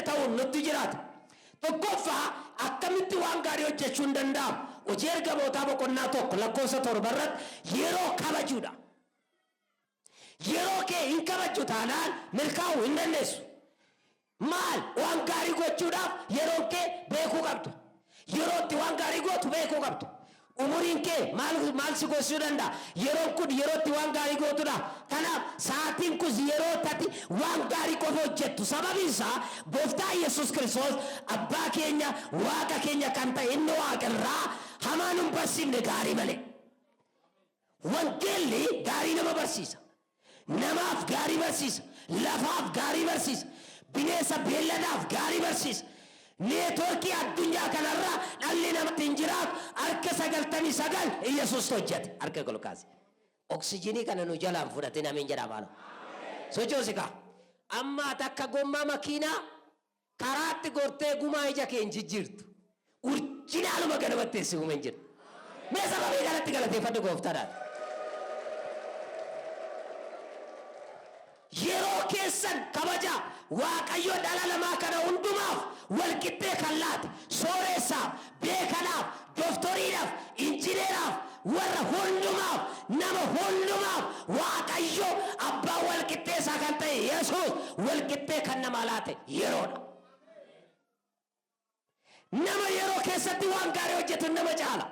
Fakkeenya ta'uun nutti jiraata. Tokkoffaa, akkamitti waan gaarii hojjechuun danda'ama? Hojii Ergamootaa boqonnaa 1 lakkoofsa 7 irratti yeroo kabajuudha. Yeroo kee hin kabajju taanaan milkaa'uu hin dandeessu. Maal waan gaarii gochuudhaaf yeroon kee beekuu qabda. Yeroo itti waan gaarii gootu beekuu qabda. Umuriin kee maal maal si gorsuu danda'a? Yeroon kun yeroo itti waan gaarii gootudha. Kanaaf sa'aatiin kun yeroo tati waan gaarii qofa hojjettu. Sababiin isaa Gooftaa Yesuus Kiristoos abbaa keenya, Waaqa keenya kan ta'e inni waaqarraa hamaa nun barsiifne, gaarii malee. Wangeelli gaarii nama barsiisa. Namaaf gaarii barsiisa. Lafaaf gaarii barsiisa. Bineensa beelladaaf gaarii barsiisa. Neetworkii addunyaa kanarraa dhalli nama ittiin jiraatu harka 99 Iyyasuustu hojjete. Harka ol kaasi. Oksijinii kana nu jalaan fudhatin, amiin jedhaa maaloo. Sochoosi kaa. Amma ati akka gommaa makiinaa karaatti gortee gumaa ija kee hin jijjiirtu. Urjinaaluma ganamatti si uume hin jiru. Mee sababii kanatti galateeffadhu Gooftaadhaan. Yeroo keessan kabajaa. Waaqayyo dhala namaa kana hundumaaf wal qixxee kan laate, sooreessaaf, beekanaaf, doftoriidhaaf, injineeraaf, warra hundumaaf, nama hundumaaf Waaqayyo abbaa wal qixxeessaa kan ta'e Yesuus wal qixxee kan namaa laate yeroodha. Nama yeroo keessatti waan gaarii hojjetu nama caala.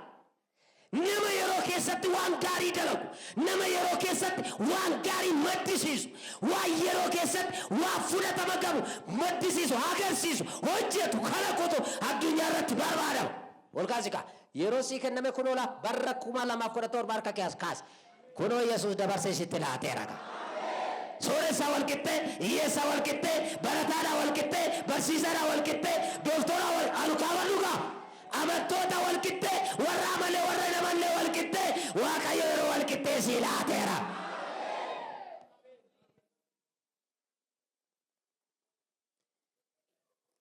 Nama yeroo keessatti waan gaarii dalagu, nama yeroo keessatti waan gaarii maddisiisu, waan yeroo keessatti waan fudhatama qabu maddisiisu, agarsiisu, hojjetu, kalaqutu addunyaa irratti barbaadama. Ol kaasi kaa. Yeroo sii kenname kunoo laa barra 2017 harka kee as kaasi. Kunoo Yesuus dabarsee sitti laateera kaa. Sooressaa wal qixxee, hiyyeessaa wal qixxee, barataadhaa wal qixxee, barsiisaadhaa wal qixxee, dooftoraa wal alukaawwan dhugaa. Amantoota wal qixxee, warra amane warra hin amanne wal qixxee, Waaqayyo yeroo wal qixxee sii laateera.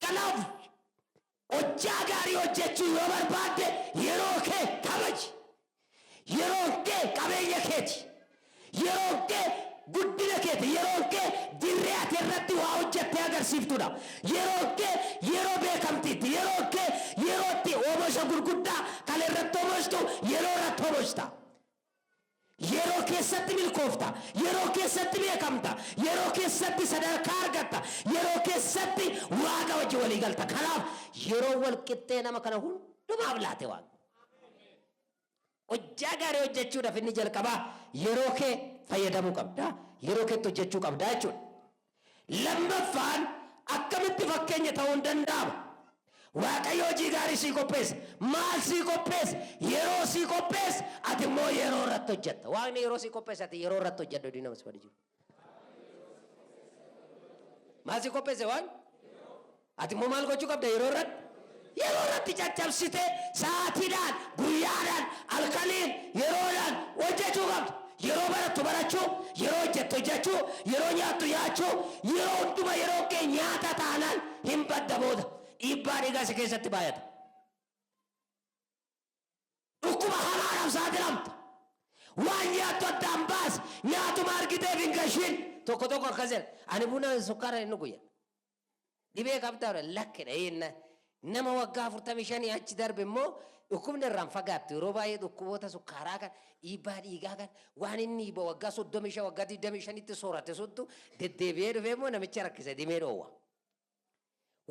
Kanaaf hojjaa gaarii hojjechuu yoo barbaadde yeroo kee kabaji. Yeroon kee qabeenya keeti. Yeroon kee guddina keeti. Yeroon kee dirree ati irratti waa hojjettee agarsiiftudha. Yeroon kee yeroo beekamtiitti. Yeroon kee yeroo itti oomisha gurguddaa kan irratti oomishtu yeroo irratti oomishta. Yeroo keessatti milkoofta. Yeroo keessatti beekamta. Yeroo keessatti sadarkaa argatta. Yeroo keessatti Waaqa wajjin walii galta. Kanaaf yeroo wal qixxee nama kana hundumaaf laate Waaqni. Hojjaa gaarii hojjechuudhaaf inni jalqabaa yeroo kee fayyadamuu qabda. Yeroo keetti hojjechuu qabda jechuudha. Lammaffaan, akkamitti fakkeenya ta'uun danda'ama? Waaqayyo hojii gaarii sii qopheessa. Maal sii qopheessa? Yeroo sii qopheessa, ati immoo yeroo irratti hojjetta. Waaqni yeroo sii qopheessa, ati yeroo irratti hojjedhu, diina si waliin jiru. Maal sii qopheesse Waaqni? Ati immoo maal gochuu qabda yeroo irratti? Yeroo irratti caccabsitee sa'aatiidhaan, guyyaadhaan, halkaniin, yeroodhaan hojjechuu qabda. Yeroo barattu barachuu, yeroo hojjettu hojjechuu, yeroo nyaattu nyaachuu, yeroo hunduma yeroo kee nyaata taanaan hin badda booda. Dhiibbaa dhiigaa si keessatti baay'ata. Dhukkuba hamaadhaaf saaxilamta. Waan nyaattu addaan baasi. Nyaatuma argiteef hin gashin. Tokko tokko akkas jedha. Ani buna sukkaara hin dhugu jedha. Dhibee qabdaa lakkidha. Eenna nama waggaa 45 achi darbe immoo dhukkubni irraan fagaattu. Yeroo baay'ee dhukkuboota sukkaaraa kan, dhiibbaa dhiigaa kan, waan inni waggaa 35, waggaa 25tti soorate suntu deddeebi'ee dhufee immoo namicha rakkisa, dhimee dhoowwa.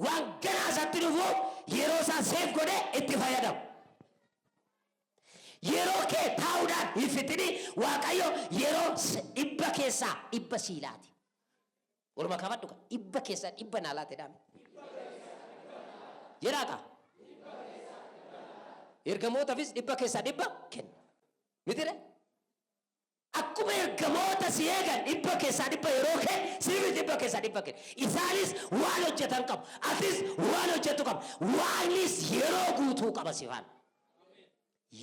Waan ganaa isatti dhufu yeroo isaa seef godhee itti fayyadamu. Yeroo kee taa'uudhaan hin fixini. Waaqayyo yeroo 100% sii laate. Waluma qabadhu ka 100% naa laate dhaame. Jedhaa kaa. Ergamootafis 100% kenna. Mitire? Akkuma ergamoota si eegan 100% yeroo kee siifis 100% kenna. Isaanis waan hojjetan qabu. Atis waan hojjettu qabda. Waaqnis yeroo guutuu qaba si faana.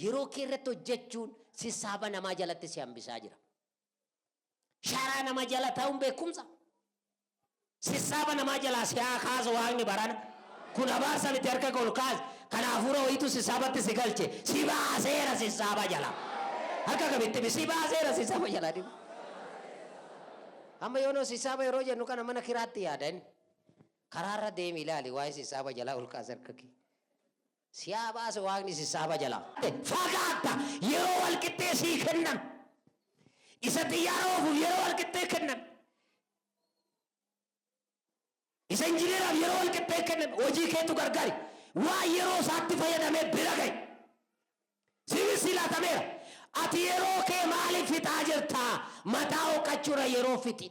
Yeroo kee irratti hojjechuun sissaaba namaa jalatti si hambisaa jira. Sharaa nama jala ta'uun beekumsa. Sissaaba namaa jalaa si haa kaasu Waaqni barana. Kun abaarsa miti, harka kee ol kaasi. Kana hafuura wayiitu sissaabatti si galche. Si baaseera sissaaba jalaa. Harka qabitti himi, si baaseera sissaaba jalaa dhimi. Amma yoonoo sissaaba yeroo jennu kana mana kiraatti yaada inni. Karaarra deemi ilaali waa'ee sissaaba jalaa ol kaasi harka kee. Si haa baasu Waaqni sissaaba jalaa. Fagaatta yeroo wal qixxee sii kennan. Isa xiyyaara oofuuf yeroo wal qixxee kennan. Isa injineeraaf yeroo wal qixxee kennan. Hojii keetu gargaari. Waa yeroo isaatti fayyadamee bira ga'i. Siifis sii laatameera. Ati yeroo kee maaliif fixaa jirta? Mataa hooqqachuurra yeroo fixi.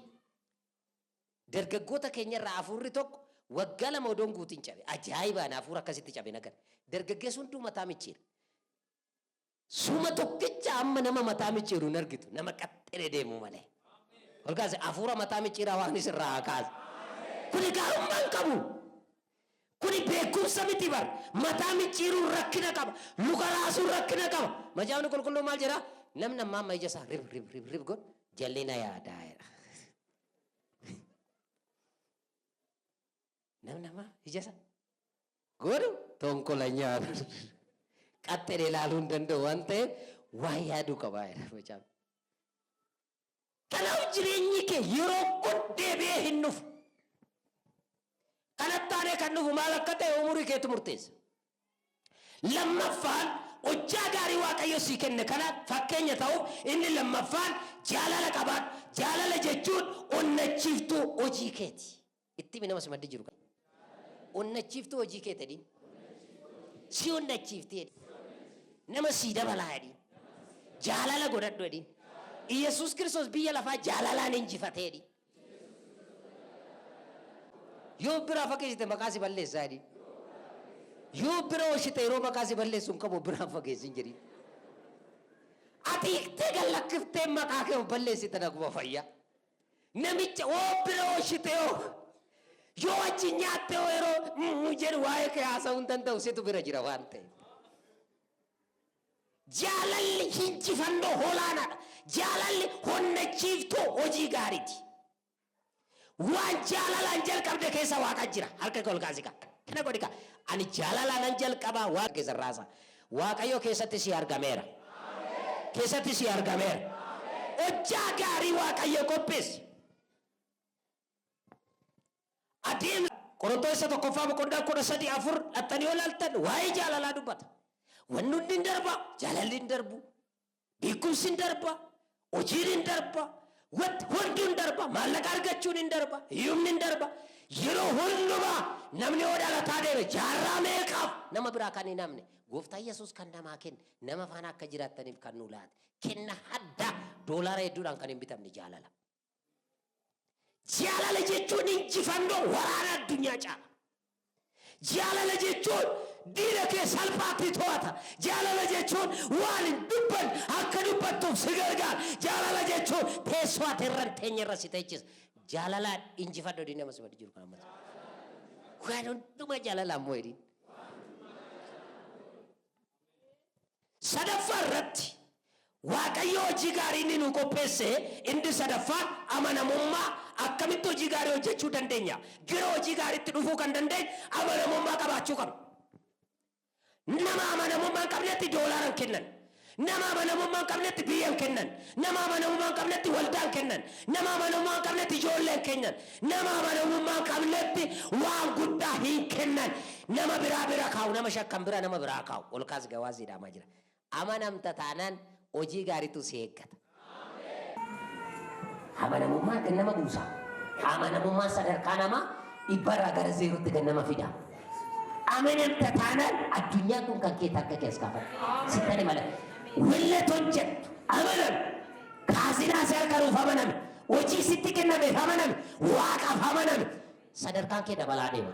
Dargaggoota keenya irraa hafuurri tokko waggaa 2 odoo hin guutin cabe. Ajaa'iba ani hafuura akkasitti cabe hin agarre. Dargaggeessi hunduu mataa micciira. Suma tokkicha amma nama mataa micciiru hin argitu. Nama qaxxire deemu malee. Ol kaase hafuura mataa micciiraa waaqni sirraa haa kaasu. Kuni gaarummaa hin qabu. Kuni beekumsa miti bar. Mataa micciiruun rakkina qaba. Luka raasuun rakkina qaba. Macaafni qulqulluu maal jedha? Namni amma amma ija isaa rib rib rib rib godhu jallina yaadaa jedha. Namni amma ija isaa godhu tonkolanyaa qaxxee ilaaluu hin danda'u waan ta'eef waan yaaduu qaba jedha macaafni. Kanaaf jireenyi kee yeroo kun deebi'ee hin dhufu. Kanatti aanee kan dhufu maal akka ta'e umurii keetu murteessa. Lammaffaan hojjaa gaarii Waaqayyo sii kenne kana fakkeenya ta'uuf inni lammaffaan jaalala qabaadhu. Jaalala jechuun onnachiiftuu hojii keeti. Itti himi nama si maddii jiru kana. Onnachiiftuu hojii keeti jedhiin. Si onnachiifti jedhi. Nama sii dabalaa jedhiin. Jaalala godhadhu jedhiin. Iyyasuus Kiristoos biyya lafaa jaalalaan injifatee jedhiin. Yoo biraa fageessite maqaa si balleessaa jedhiin. Yoo bira oshite yeroo maqaa si balleessu hin qabu biraa fageessin jedhiin. Ati hiiktee gad lakkiftee maqaa kee of balleessite naguma fayyaa. Namicha hoo bira oshite hoo yoo wajjin nyaatte hoo yeroo mm jedhu waa'ee kee haasa'uu hin danda'u situ bira jira waan ta'eef. Jaalalli hinjifannoo olaanaadha. Jaalalli honnachiiftuu hojii gaariiti. Waan jaalalaan jalqabde keessa waaqa jira. Harka kee ol kaasi kaa. Kana godhi kaa. Ani jaalalaanan jalqaba waaqa keessa raasa. Waaqayyo keessatti sii argameera. Keessatti sii argameera. Hojjaa gaarii Waaqayyo qopheesse. Adeemsa Qorontoos isa tokkoffaa boqonnaa 13 4 dhaxxanii yoo ilaaltan waa'ee jaalalaa dubbata. Wanni hundi hin darba, jaalalli hin darbu, beekumsi hin darba, hojiin hin darba, wanti hunduu hin darba, maallaqa argachuun hin darba, hiyyumni hin darba. Yeroo hundumaa namni yoo dhalataa deeme jaarraa meeqaaf nama biraa kan hin hafne gooftaa Yesuus kan namaa kenne nama faana akka jiraattaniif kan nu laate kenna addaa doolaara hedduudhaan kan hin bitamne jaalala. Jaalala jechuun injifannoo waraana addunyaa caala. Jaalala jechuun diina kee salphaatti to'ata. Jaalala jechuun waan hin dubbanne akka dubbattuuf si gargaara. Jaalala jechuun teessoo ati irra hin teenye irra si teechisa. Jaalalaan injifadhu diina nama si wajjin jiru kana ammas. Waan hundumaa jaalalaan moo jedhiin. Sadaffaa irratti, Waaqayyo hojii gaarii inni nuu qopheesse inni sadaffaan amanamummaa. Akkamitti hojii gaarii hojjechuu dandeenya? Gara hojii gaariitti dhufuu kan dandeenyu amanamummaa qabaachuu qabna. Nama amanamummaa hin qabnetti doolaara hin kennan. Nama amanamummaa hin qabnetti biyya hin kennan. Nama amanamummaa hin qabnetti waldaa hin kennan. Nama amanamummaa hin qabnetti ijoollee hin kennan. Nama amanamummaa hin qabnetti waan guddaa hin kennan. Nama biraa bira kaa'u, nama shakkan bira nama biraa kaa'u. Ol kaas gawaa sii dhaamaa jira. Amanamta taanaan hojii gaariitu si eeggata. Amanamummaan gad nama buusa. Amanamummaan sadarkaa namaa dhibbarraa gara zeerootti gad nama fida. Amanamta taanaan addunyaan kun kan keeti harka kee as kaafadhu. Sittan hima Wallet hojjettu amanami. Kaazinaa si harka nuuf amanami. Hojii sitti kennameef amanami. Waaqaaf amanami. Sadarkaan kee dabalaa deema.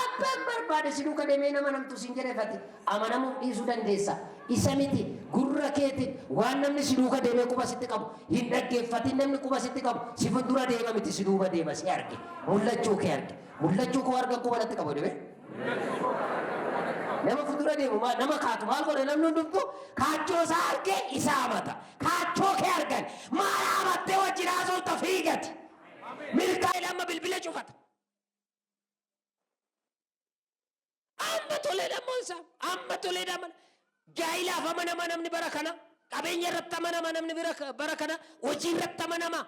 Abbaan barbaade si duuka deemee hin amanamtu siin jedheef ati amanamuuf dhiisuu dandeessa. Isa miti gurra keetiin waan namni si duuka deemee quba sitti qabu hin dhaggeeffatin namni quba sitti qabu si fuuldura deema miti si duuba deema si arge mul'achuu kee arge mul'achuu koo argan quba natti qabu jedhee. Nama fuuldura deemu nama kaatu maal godha namni hundumtuu kaachoo isaa argee isa amata. Kaachoo kee argan maal amattee wajjin haasofta fiigati. Milkaa'ina amma bilbila cufata. Amma tolee dhammoonsa amma tolee dhamana. Gaa'ilaaf amanama namni bara kana. Qabeenya irratti amanama namni bara kana. Hojii irratti amanama.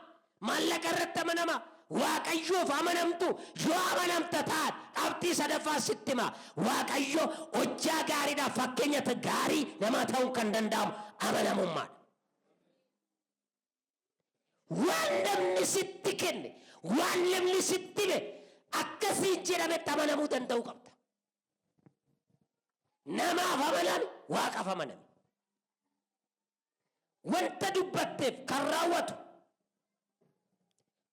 Maallaqa irratti amanama. Waaqayyoof amanamtu? Yoo amanamta taate, qabxii sadaffaa sitti hima. Waaqayyo hojjaa gaariidhaaf fakkeenya gaarii namaa ta'uun kan danda'amu amanamummaadha. Waan namni sitti kenne, waan namni sitti hime akkasiin jedhametti amanamuu danda'uu qabda. Namaaf amanami, Waaqaaf amanami. Wanta dubbatteef kan raawwatu,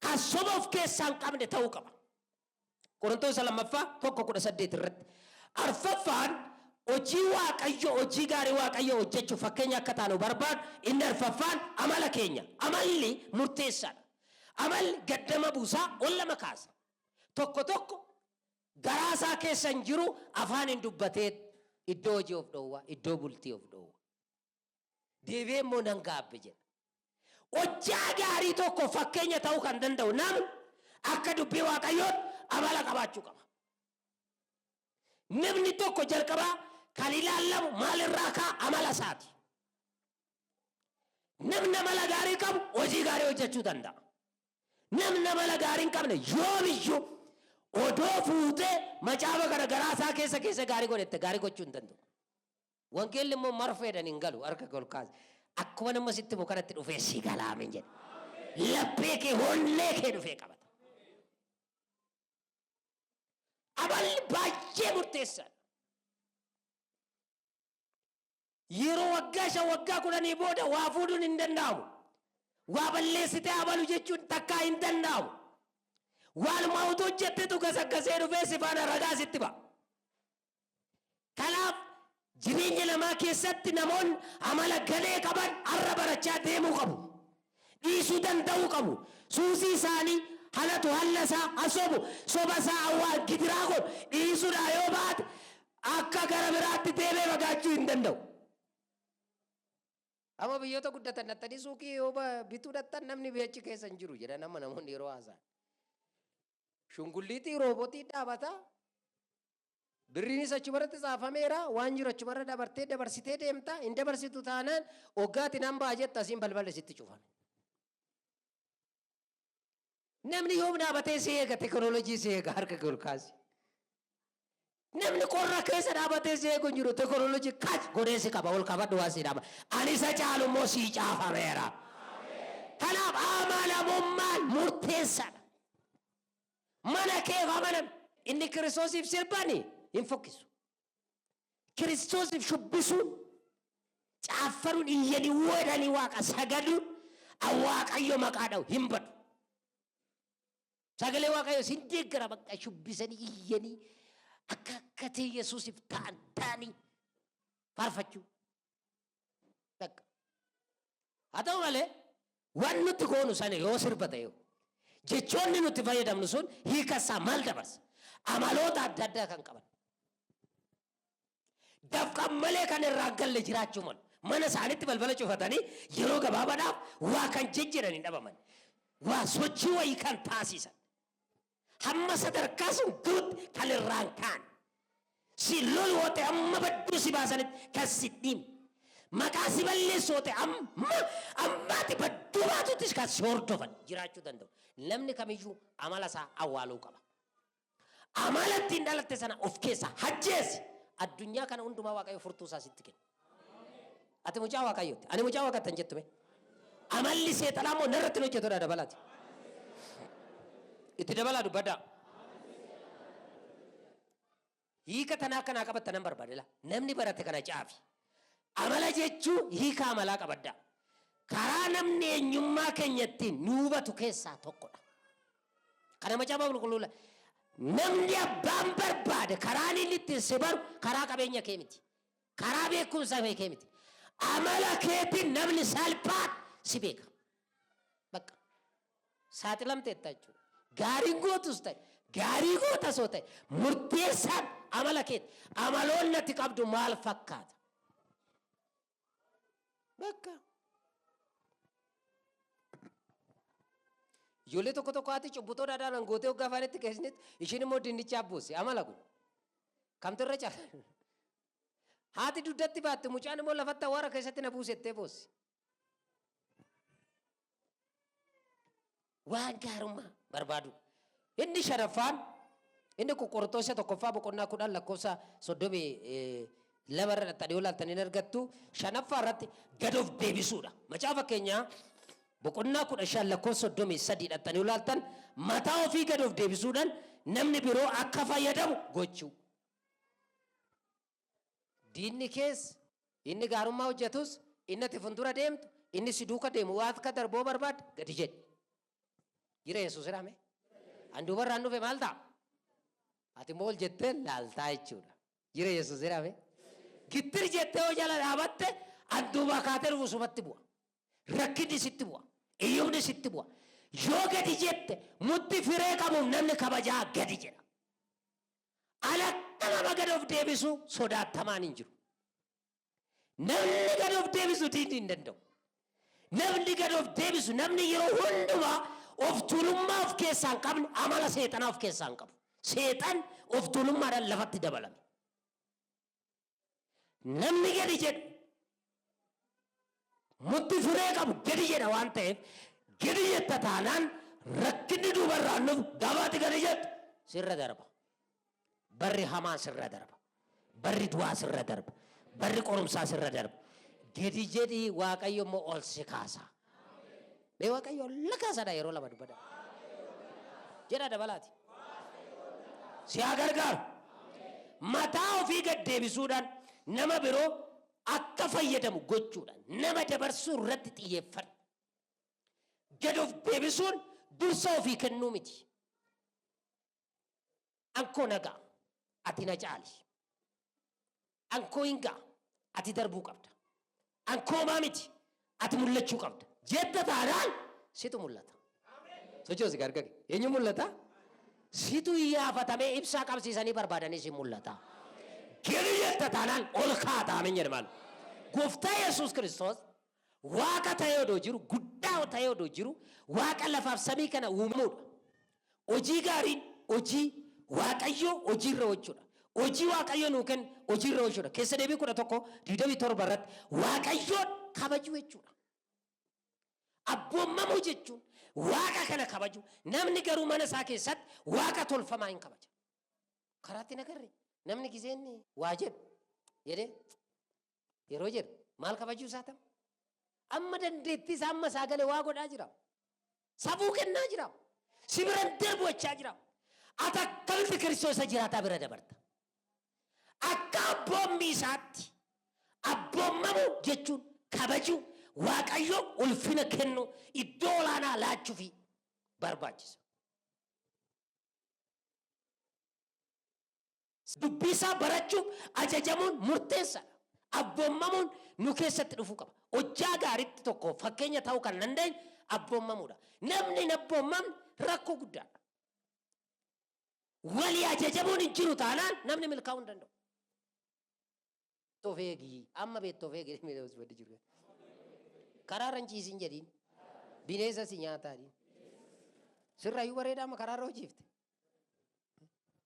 kan soba of keessaa hin qabne ta'uu qaba. Qorontoos lammaffaa 1:18 irratti. Arfaffaan, hojii Waaqayyo, hojii gaarii Waaqayyo hojjechuuf fakkeenya akka taanu barbaadu inni arfaffaan amala keenya. Amalli murteessaadha. Amalli gaddama buusaa, ol nama kaasa. Tokko tokko garaa isaa keessa hin jiru, afaan hin dubbatee iddoo hojii of dhoowwa, iddoo bultii of dhoowwa. Deebi'ee immoo nan gaabbe jedha. Hojjaa gaarii tokko fakkeenya ta'uu kan danda'u namni akka dubbii Waaqayyootti amala qabaachuu qaba. Namni tokko jalqabaa kan ilaallamu maalirraa ka'a? Amala isaati. Namni amala gaarii qabu hojii gaarii hojjechuu danda'a. Namni amala gaarii hin qabne yoomiyyuu odoo fuutee macaafa kana garaa isaa keessa keessa gaarii godhette gaarii gochuu hin danda'u. Wangeelli immoo marfeedhaan hin galu, harka ol kaase. Akkuma nama sitti himu kanatti dhufee si galaa, amin jedhe. Laphee kee, onnee kee dhufee qabata. Amalli baay'ee murteessaadha. Yeroo waggaa 5, waggaa 10 booda waa fuudhuun hin danda'amu. Waa balleessitee amalu jechuun takkaa hin danda'amu. Waanuma utuu hojjettetu gasaggasee dhufee si faana ragaa sitti ba'a. Kanaaf jireenya namaa keessatti namoonni amala gadhee qaban har'a barachaa deemuu qabu. Dhiisuu danda'uu qabu. Suusii isaanii hanatu, halla isaa, hasobu, soba isaa, awwaan gidiraa godhu dhiisuudhaa yoo baate akka gara biraatti deemee fagaachuu hin danda'u. Amma biyyoota guddatan dhattanii suuqii yoo bituu dhattan namni achi keessa hin jiru jedhan amma namoonni yeroo haasa'an. Shungulliitii roobotii dhaabata. Birriinis achumarratti xaafameera. Waan jiru achumarra dabartee dabarsitee deemta. Hin dabarsitu taanaan hoggaati nan ba'a jetta, asiin balballi sitti cufame. Namni yoom dhaabatee si eega? Teknoolojii si eega, harka kee ol kaasi. Namni qorra keessa dhaabatee si eegu hin jiru. Teknoolojii kaas godhee si qaba, ol qabadhu waan si dhaaba. Ani isa caalu immoo sii caafameera. Kanaaf amanamummaan murteessaadha. Mana keef amanami. Inni Kiristoosiif sirbani hin fokkisu. Kiristoosiif shubbisuun, caaffaruun, iyyanii weedhanii Waaqa sagaduun, Waaqayyo maqaa dha'u hin badu. Sagalee Waaqayyo sin deeggara, bakka shubbisanii iyyanii akka akkatee Yesuusiif ta'an ta'anii faarfachuu. Bakka. Haa ta'u malee, waan nuti goonu sana yoo sirba ta'e, jechoonni nuti fayyadamnu sun hiika isaa maal dabarsa? Amaloota adda addaa kan qaban. Dafqan malee kan irraa galle jiraachuu malu. Mana isaaniitti balbala cufatanii yeroo gabaabaadhaaf waa kan jejjedhan hin dhabaman. Waa sochii wayii kan taasisan. Hamma sadarkaa sun gahutti kan irraan ka'an. Si lolu yoo ta'e amma badduu si baasanitti kan si dhiibne. Maqaa si balleessu yoo ta'e amma ammaati badduu baatuttis kan si hordofan jiraachuu danda'u. Namni kamiyyuu amala isaa awwaaluu qaba. Amala ittiin dhalatte sana of keessaa hajjeesi. Addunyaa kana hundumaa Waaqayyo furtuu isaa sitti kenna. Ati mucaa Waaqayyooti. Ani mucaa Waaqatti hin jettume. Amalli seexanaa immoo narratti hin hojjetudha dabalaati. Itti dabalaa dubbadhaa. Hiika tanaa akkanaa qabatta nan barbaade la. Namni barate kana caafi. Amala jechuun hiika amalaa qabaddaa. Karaa namni eenyummaa keenya ittiin nu hubatu keessaa tokkodha. Kana Macaafa Qulqulluu la. Namni abbaan barbaade karaan inni ittiin si baru karaa qabeenya kee miti. Karaa beekumsa kee miti. Amala keetiin namni salphaan si beeka. Bakka saaxilamteetta jechuudha. Gaariin gootus ta'e, gaarii gootas yoo ta'e, murteessaan amala keeti. Amaloonni ati qabdu maal fakkaata? Bakka. Ijoollee tokko tokko haati cubbutoo dhadhaan gootee hoggaa afaanitti keessanitti ishiin immoo dinnicha abbuusi. Amala kun. Kamtu irra caala? Haati dugdatti baatti, mucaan immoo lafatti awwaara keessatti na buusettee boossi. Waan gaarummaa. Barbaadu. Inni shanaffaan inni Qorontoos tokkoffaa boqonnaa 10 lakkoofsa 32 irra dhaxxanii yoo ilaaltan hin argattu. Shanaffaa irratti gad of deebisuudha. Macaafa fakkeenyaa boqonnaa 15 lakkoofsa 33 dhaxxanii yoo ilaaltan, mataa ofii gad of deebisuudhaan namni biroo akka fayyadamu gochuu. Diinni kees, inni gaarummaa hojjetus, inni ati fuuldura deemtu, inni si duuka deemu waan akka darboo barbaadde gadi jedhi. Jira Yesuus jedhame. An duubarraan dhufe maal ta'a? Ati immoo ol jettee laaltaa jechuudha. Jira Yesuus jedhame. Gittir jettee yoo jala dhaabatte, an duubaa kaatee dhufu sumatti bu'a. Rakkinni sitti bu'a. Iyyumni sitti bu'a. Yoo gadi jette, mutti firee qabuuf namni kabajaa gadi jedha. Alakka nama gad of deebisu sodaatamaan hin jiru. Namni gad of deebisu diinni hin danda'u. Namni gad of deebisu, namni yeroo hundumaa of tuulummaa of keessaa hin qabne, amala seexanaa of keessaa hin qabu. Seexan of tuulummaadhaan lafatti dabalame. Namni gadi jedhu, mutti firee qabu gadi jedha waan ta'eef, gadi jetta taanaan rakkinni duubarraan dhufu gabaati gadi jettu sirra darba. Barri hamaan sirra darba. Barri du'aa sirra darba. Barri qorumsaa sirra darba. Gadi jedhii, Waaqayyo immoo ol si kaasa. Mee Waaqayyo ol na kaasadha, yeroo lama dubbadha. Jedha dabalaati. Si haa gargaaru. Mataa ofii gad deebisuudhaan nama biroo akka fayyadamu gochuudhaan nama dabarsuu irratti xiyyeeffadhu. Gad of deebisuun dursa ofii kennuu miti. Ankoo nagaa, ati na caali. Ankoo hin ga'a, ati darbuu qabda. Ankoo maa miti, ati mul'achuu qabda. Jetta taanaan situ mul'ata. Sochoosi gargage. Eenyu mul'ata? Situ iyyaafatamee ibsaa qabsiisanii barbaadanii si mul'ata. Gadi jetta taanaan ol kaata. Ameen jedhe maal? Gooftaa Yesuus Kiristoos Waaqa ta'ee odoo jiru, guddaa ta'ee odoo jiru, Waaqa lafaaf samii kana uumuudha. Hojii gaariin hojii Waaqayyoo hojiirra oolchuudha. Hojii Waaqayyo nuu kenne hojiirra oolchuudha. Keessa deebii 11:27 irratti Waaqayyoon kabajuu jechuudha. Abboommamuu jechuun Waaqa kana kabaju. Namni garuu mana isaa keessatti waaqa tolfamaa hin kabaja. Karaatti hin agarre namni gizeen waa jedhu jedhee yeroo jedhu maal kabajuu isaa ta'u? Amma dandeettii isaa, amma isaa galee waa godhaa jira. Safuu kennaa jira. Si biran darbu jechaa jira. Ati akkamitti Kiristoos isa jiraataa bira dabarta? Akka abboommii isaatti abboommamuu jechuun kabajuu, Waaqayyo ulfina kennu, iddoo olaanaa laachuufi barbaachisa. Dubbii isaa barachuuf ajajamuun murteessaadha. Abboommamuun nu keessatti dhufuu qaba. Hojjaa gaariitti tokko fakkeenya ta'uu kan dandeenyu abboommamuudha. Namni hin abboommamne rakkoo guddaadha. Walii ajajamuun hin jiru taanaan namni milkaa'uu hin danda'u. Of eegi. Amma beektu of eegi. Jiru. Karaarra hin ciisin jedhiin. Bineensa si nyaataa jedhiin. Sirraayyuu bareedaa amma karaarra hojiifte.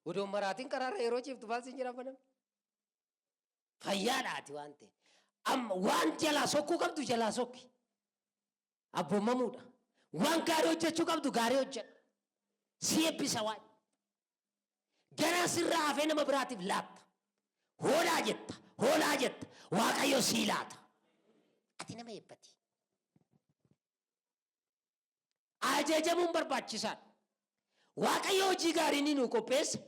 Odoon maraatiin karaarra yeroo ciiftu maal siin jedhama namni? Fayyaadhaati waan ta'e. Amma waan jalaa sokkuu qabdu jalaa sokki. Abboommamuudha. Waan gaarii hojjechuu qabdu gaarii hojjedhu. Si eebbisa waan. Ganaa sirraa hafee nama biraatiif laatta. Hoolaa jetta, hoolaa jetta, Waaqayyo sii laata. Ati nama eebbati. Ajajamuun barbaachisaadha. Waaqayyo hojii gaarii ni nuu qopheesse,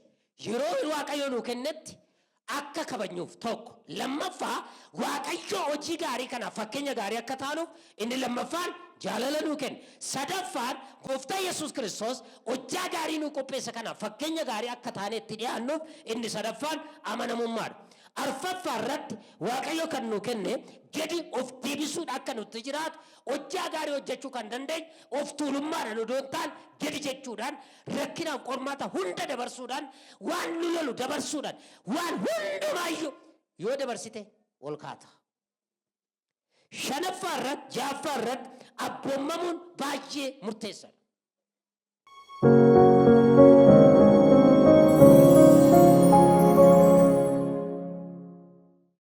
yeroo Waaqayyo nuu kennetti akka kabajnuuf tokko. Lammaffaa, Waaqayyo hojii gaarii kanaaf fakkeenya gaarii akka taanuuf inni lammaffaan jaalala nuu kenne. Sadaffaan, Gooftaa Yesuus Kiristoos hojjaa gaarii nuu qopheesse kanaaf fakkeenya gaarii akka taanee itti dhiyaannuuf inni sadaffaan amanamummaadha. Arfaffaa irratti Waaqayyo kan nuu kenne gadi of deebisuudha, akka nutti jiraatu hojjaa gaarii hojjechuu kan dandeenyu of tuulummaadhaan odoo hin taane gadi jechuudhaan, rakkinaaf qormaata hunda dabarsuudhaan, waan nu lolu dabarsuudhaan, waan hundumaayyuu yoo dabarsite ol kaata. Shanaffaa irratti, ja'affaa irratti abboommamuun baay'ee murteessaadha.